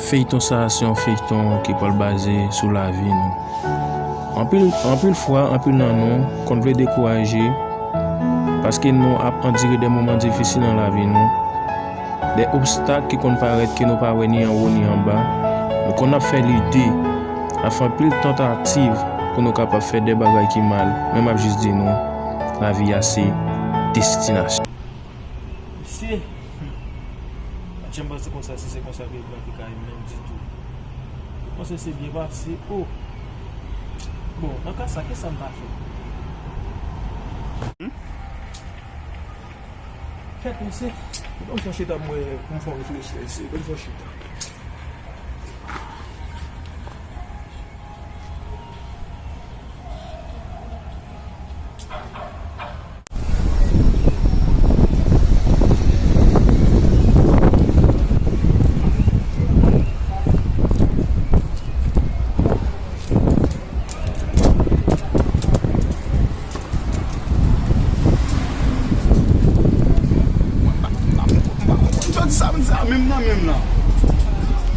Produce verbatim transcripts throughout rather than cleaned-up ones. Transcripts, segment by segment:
Feyton sa a se yon feyton ki pral baze sou lavi nou. Anpil, anpil fwa, anpil nan nou konn vle dekouraje paske nou ap andire de moman difisil nan lavi nou. De obstak ki konn parèt ke nou pa wè ni anwo ni anba. Nou konn ap fè lide, ap fè anpil tantativ pou nou kapab fè de bagay ki mal, men m ap jis di nou, lavi a se destinasyon. Mesye, hmm, pa t janm panse konsa, si se konsa ke Blanka ye menm ditou. Mwen panse se byen pase. Oh. Bon, nan ka sa, kisa m ta fè? Hmm? Kèt, mesye. Ban m fè chita, mwen, pou m fè reflechi, mesye. Ban m fè chita. Jodi samdi a menm nan menm nan.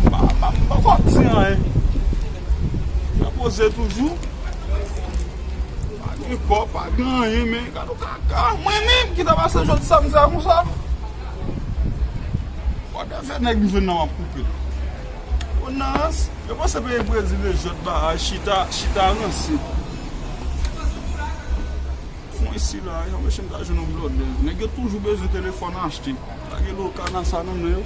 M pa, m pa, m pa fè ti anyen. Fè poze toujou. Pa gen kò, pa gen anyen, men gade yon kaka. Mwen menm ki ta pase jodi samdi a konsa. Whatever nèg m jwenn nan m ap koupe l. Bon, nan rans, yo panse peyi Brezil e jòt bagay, chita, chita ranse. Fon isi la, yo mèche m ta jwenn yon blòdè. Nèg yo toujou bezwen telefòn achte. Pa gen lokal nan sa nan men yo.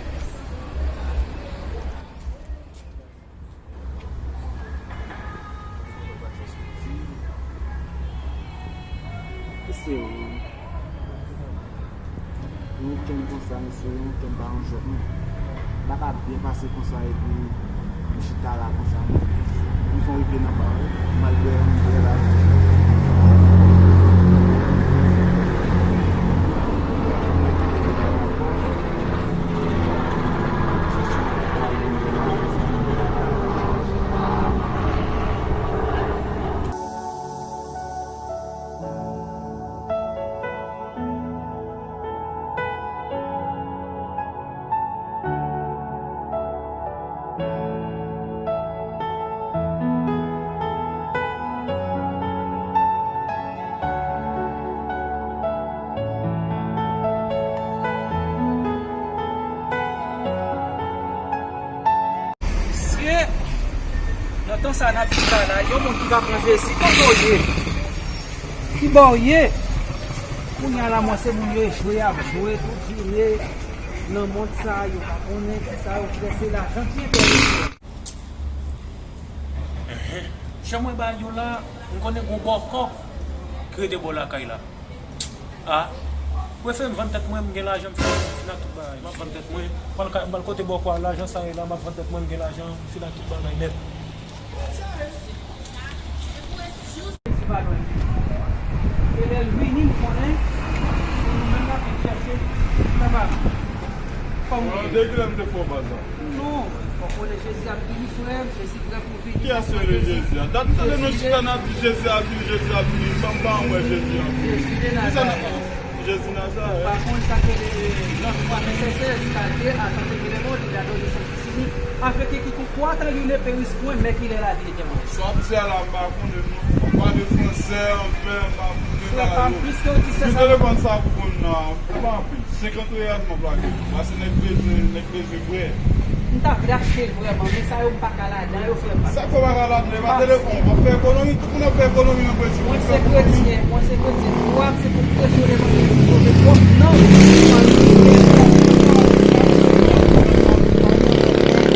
Mesye, yon weekend konsa, mesye, yon weekend pa yon jwèt non. M pa ka byen pase konsa epi m chita la konsa non. M fon rive nan ba wi, m al bwè yon bwè la. Mesye, nan tan sa n ap viv la, la, yon moun ki pa pran Jezi, kote w ye? Ki bò w ye? Kounye a la, mwen se moun yo jwe ap jwe tout jounen nan mond sa, yo pa konnen kisa yo fè, se lajan ki enterese yo. Enhen. Jan mwen ba yo la, m konnen gon bòkò ki rete bò lakay la. A, prefere m vann tèt mwen, m gen lajan, m fin, m fin ak tout bagay. M ap vann tèt mwen, m pral ka-, m pral kote bòkò a, lajan sa ye la, m ap vann tèt mwen, m gen lajan, m fin ak tout bagay nèt. Jezi pa lwen. E lè l vini, m konnen, se nou menm n ap vin chèche, sa pa. Kòm ou ye? Depi lè m te fè w baz la. Non, fòk konnen Jezi ap vini, frè m, Jezi prè pou vini. Kiyès rele Jezi a? Dat m tande nou chita n ap di Jezi ap vini, Jezi ap vini, san m pa wè Jezi ap vini. Jezi de Nazarèt. Jezi Nazarèt. Ou pa konn sa k rele Jan twa vèsè sèz, car Dieu a tant aimé le monde, il a donné son Fils unique, afin que quiconque croit en lui ne périsse point, mais qu'il ait la vie éternelle. Sa w ap di a la, m pa konnen non. W ap pale fransè, anglè, m pa konprann. Frè pa m, piske w di se sa. Telefòn sa pou konn nan, se pa anpil. Senkant reyèl m ap lage. Pase nèg bezwen, nèg bezwen bwè. M ta vle achte l vrèman, men sa yo m pa ka ladan yo, frè pa m. Sa k fè w pa ka ladan yo? E pa telefòn, w ap fè ekonomi, tout moun ap fè ekonomi nan Brezil. Mwen se kretyen, mwen se kretyen. Dwa m se pou m preche levanjil pou m sove pwòp nanm. Mwen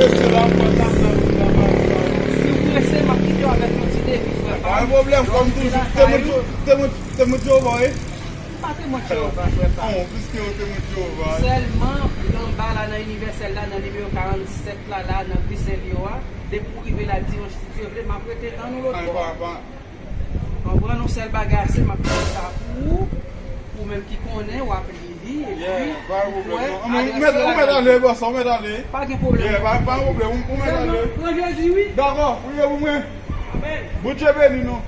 prese la, m pral ladan, m pral ladan. Si w prese, m ap kite w avèk yon ti devi, frè pa m. Pa gen pwoblèm, kòm toujou, temwen, temwen, temwen Jewova, wi. M pa temwen Jewova, frè pa m. Bon, piske ou temwen Jewova, wi. Sèlman, anba la, nan inivèsèl la, nan nimewo karannsèt la, la, nan Gwiselyo a, depi w rive la, dimanch, si Dye vle, m ap rete tann ou lòt bò a. Konprann, yon sèl bagay ase, m ap kite sa pou ou, ou menm ki konnen, w ap li li, epi ou wè adrès yo la. Ou mèt ale, bòs, ou mèt ale. Pa gen pwoblèm. Pa gen pwoblèm, ou mèt ale. Sèlman, pran Jezi, wi. Dakò, priye pou mwen. Amèn. Bondye beni nou.